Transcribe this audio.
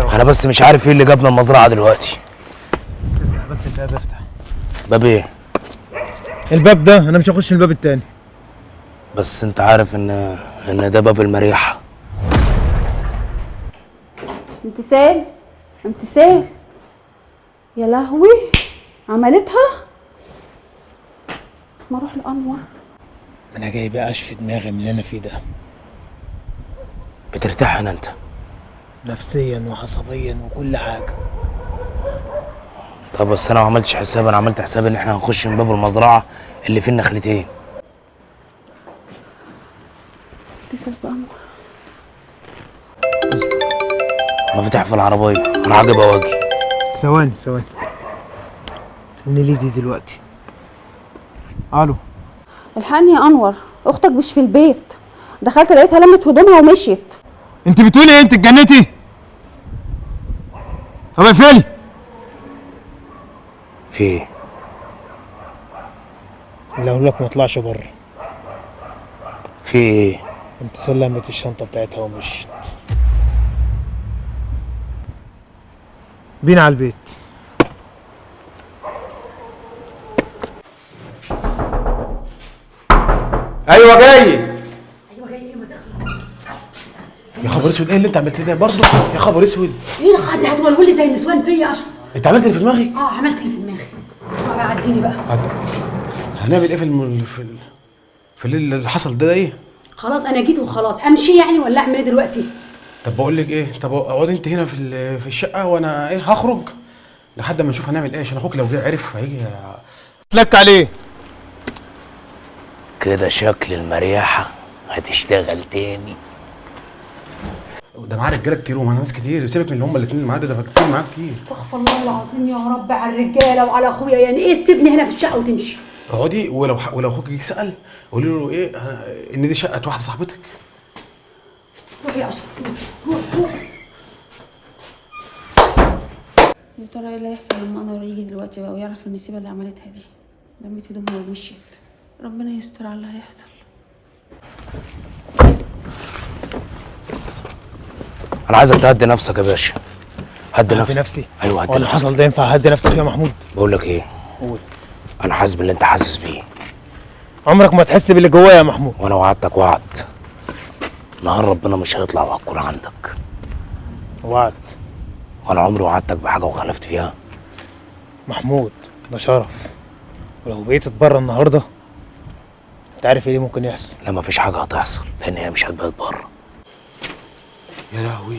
اهو. انا بس مش عارف ايه اللي جابنا المزرعة دلوقتي. افتح بس الباب، افتح. باب ايه؟ الباب ده، انا مش هخش الباب التاني. بس انت عارف ان ده باب المريحة. امتثال، امتثال، يا لهوي عملتها. ما اروح لانور. انا جاي بقى اشفي دماغي من اللي انا فيه ده. بترتاح هنا انت؟ نفسيا وعصبيا وكل حاجة. طب بس انا ما عملتش حساب، انا عملت حساب ان احنا هنخش من باب المزرعة اللي فيه النخلتين. اتصل بانور. اصبر، مفاتيح في العربية، انا عاجب اواجي. ثواني ثواني، تقولي لي دي دلوقتي؟ الو. الحقني يا انور، اختك مش في البيت. دخلت لقيتها لمت هدومها ومشيت. انت بتقولي ايه؟ انت اتجنتي؟ طب اقفلي. في ايه؟ اللي اقول لك ما اطلعش بره. في ايه؟ انت سلمت الشنطة بتاعتها ومشيت. بينا على البيت. ايوه جاي. ايوه جاي. ايه ما تخلص. يا خبر اسود، ايه اللي انت عملته ده برضه؟ يا خبر اسود. ايه اللي هتولولي زي النسوان فيا يا اشرف؟ انت عملت اللي في دماغك؟ اه عملت اللي في دماغي. بقى عديني بقى. هنعمل ايه في اللي حصل ده ايه؟ خلاص انا جيت وخلاص، امشي يعني ولا اعمل ايه دلوقتي؟ طب بقول لك ايه، طب اقعدي انت هنا في الشقة وانا ايه هخرج لحد ما نشوف هنعمل ايه، عشان اخوك لو جه عرف هيجي اتلك عليه كده. شكل المريحة هتشتغل تاني. ده معاه رجاله كتير ومعاه ناس كتير، سيبك من اللي هم الاثنين اللي معاه ده كتير، معاه كتير. استغفر الله العظيم يا رب على الرجالة وعلى اخويا. يعني ايه تسيبني هنا في الشقة وتمشي؟ اقعدي، ولو اخوك جه سال قولي له ايه ان دي شقه واحدة صاحبتك. روح يا اشرف، روح روح. يا ترى ايه اللي هيحصل لما انور يجي دلوقتي بقى ويعرف النسيبه اللي عملتها دي؟ لمت هدومها ومشيت. ربنا يستر على اللي هيحصل. انا عايزك تهدي نفسك يا باشا. هدي نفسك. نفسي؟ ايوه هدي هو اللي نفسك. حصل ده ينفع هدي نفسي فيه يا محمود؟ بقول لك ايه؟ قول. انا حاسس باللي انت حاسس بيه. عمرك ما تحس باللي جوايا يا محمود. وانا وعدتك وعد، نهار ربنا مش هيطلع وهتكون عندك. وعد؟ وانا عمري وعدتك بحاجة وخالفت فيها؟ محمود ده شرف، ولو بقيت اتبرى النهارده انت عارف ايه اللي ممكن يحصل. لا مفيش حاجة هتحصل، لان هي مش هتبقى بره. يا لهوي.